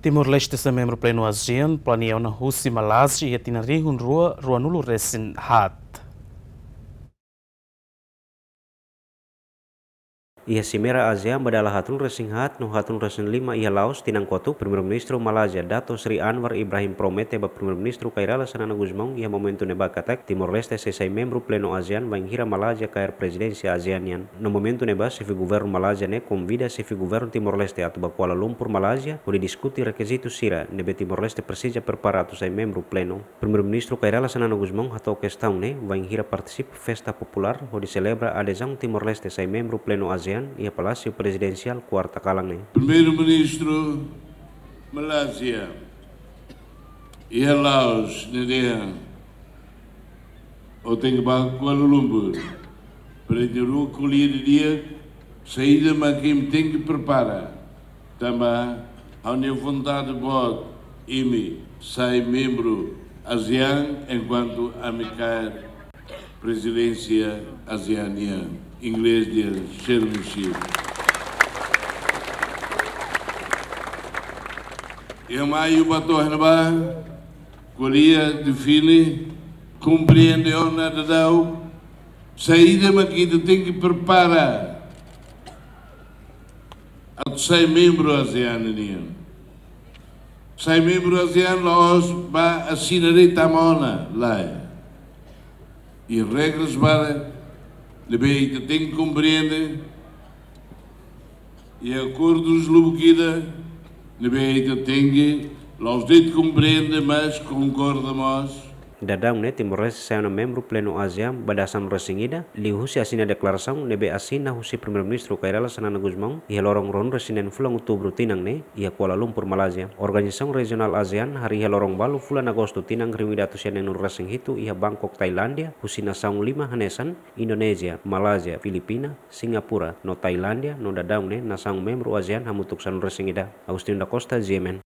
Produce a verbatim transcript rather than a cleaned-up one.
Timor-Leste sai membru plenu ASEAN, planeia ona husi Malázia iha tinan rihun rua, ruanulu resin haat. Iha Simeira ASEAN ba dala haatnulu resin haat no haatnulu resin lima iha Laos tinan kotuk, Primeiru-Ministru Malázia, Datuk Seri Anwar Ibrahim promete ba Primeiru-Ministru Kay Rala Xanana Gusmão iha momentu ne'ebá katak Timor-Leste sei sai membru plenu ASEAN bainhira Malázia kaer prezidénsia ASEAN nian. No momentu ne'ebá, xefe governu Malázia ne'e konvida xefe governu Timor-Leste atu ba Kuala Lumpur, Malázia, hodi diskute rekizitu sira ne'ebé Timor-Leste presiza prepara atu sai membru plenu. Primeiru-Ministru Kay Rala Xanana Gusmão hato'o kestaun ne'e bainhira partisipa festa populár hodi selebra adezaun Timor-Leste sai membru plenu ASEAN iha Palásiu Prezidensiál kuarta kalan ne'e. Primeiru-Ministru Malázia iha Laos ne'e dehan, ó tenke ba Kuala Lumpur, para ita rua ko'alia didi'ak saida mak imi tenke prepara. Tanba ha'u-nia vontade boot imi sai membru ASEAN enkuantu ami kaer prezidénsia ASEAN nian, inglés dehan chairmanship. Iha maiu ba to'o iha ne'ebá, ko'alia, define, komprende ona daudaun saida mak ita tenke prepara atu sai membru ASEAN nian. Sai membru ASEAN la'ós ba asina de'it tama ona, lae. Iha regras barak ne'ebé ita tenke komprende, iha akordus lubuk ida ne'ebé ita tenke la'ós de'it komprende, mas konkorda mós. Daudaun ne'e Timor-Leste sai ona membru plenu ASEAN ba dasanulu resin ida, liuhusi asina deklarasaun ne'ebé asina husi Primeiru-Ministru Kay Rala Xanana Gusmão iha loron ruanulu resin neen fulan Outubru tinan ne'e iha Kuala Lumpur, Malázia. Organizasaun rejionál ASEAN harii iha loron balu fulan Agostu tinan rihun ida atus sia neenulu resin hitu iha Bangkok, Tailándia, husi nasaun lima hanesan, Indonézia, Malázia, Filipina, Singapura, no Tailándia, no daudaun ne'e nasaun membru ASEAN hamutuk sanulu resin ida. Agostinho da Costa, G M N.